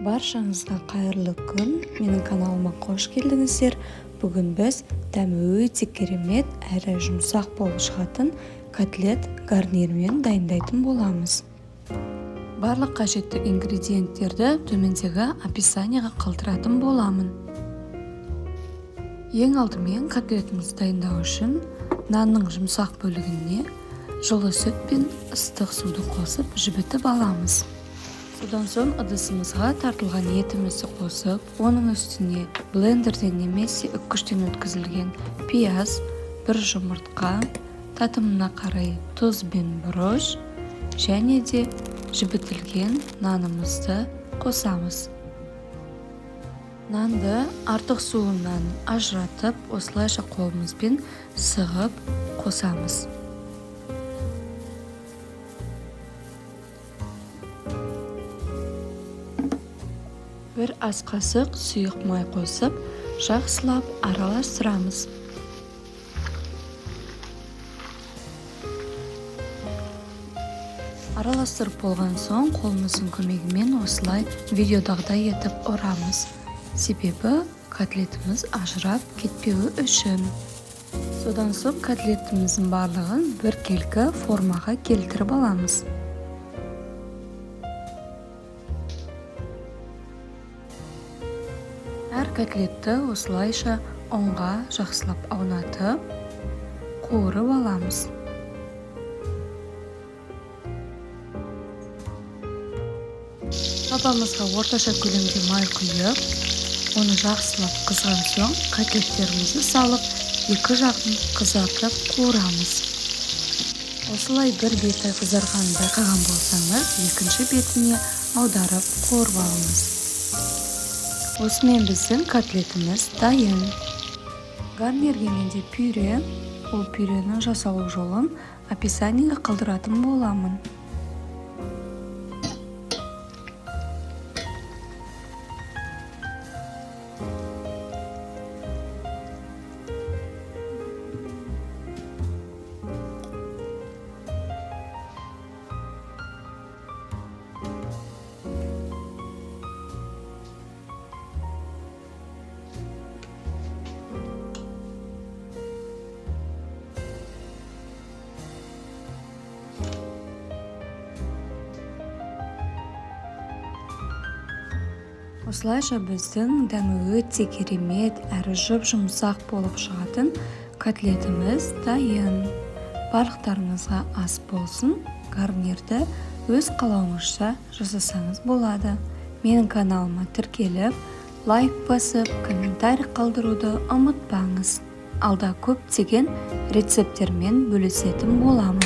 Баршаңызға қайырлы күн. Менің каналыма қош келдіңіздер. Бүгін біз дәмі өте керемет әрі жұмсақ болып шығатын котлет гарнирмен дайындайтын боламыз. Барлық қажетті ингредиенттерді төмендегі описанияға қалдыратын боламын. Ең алдымен котлетімізді дайындау үшін нанның жұмсақ бөлігіне жылы сүт пен ыстық суды қосып жібітіп аламыз. Содан соң ыдысымызға тартылған етімізді қосып, оның үстіне блендерден немесе үккіштен өткізілген пияз, бір жұмыртқа, татымына қарай тұз бен бұрыш және де жібітілген нанымызды қосамыз. Нанды артық суынан ажыратып, осылайша қолымызбен сығып қосамыз. Бір ас қасық сұйық май қосып, жақсылап араластырамыз. Араластырып болған соң қолымыздың көмегімен осылай видеодағыдай етіп ұрамыз. Себебі котлетіміз ажырап кетпеуі үшін. Содан соң котлетіміздің барлығын біркелкі формаға келтіріп аламыз. Әр котлетті осылайша ұнға жақсылап аунатып, қуырып аламыз. Табамызға орташа көлемде май құйып, оны жақсылап қызған соң котлеттерімізді салып, екі жағын қызартып қуырамыз. Осылай бір беті қызарғанын байқаған болсаңыз, екінші бетіне аударып қуырып алыңыз. Осымен біздің котлетіміз дайын. Гарнирге менде пюре, ол пюренің жасалу жолын описаниеге қалдыратын боламын. Осылайша біздің дәмі өте керемет әрі жұп-жұмсақ болып шығатын котлетіміз дайын. Барлықтарыңызға ас болсын. Гарнирді өз қалауыңызша жасасаңыз болады. Менің каналыма тіркеліп, лайк басып, комментарий қалдыруды ұмытпаңыз. Алда көптеген рецепттермен бөлісетін боламын.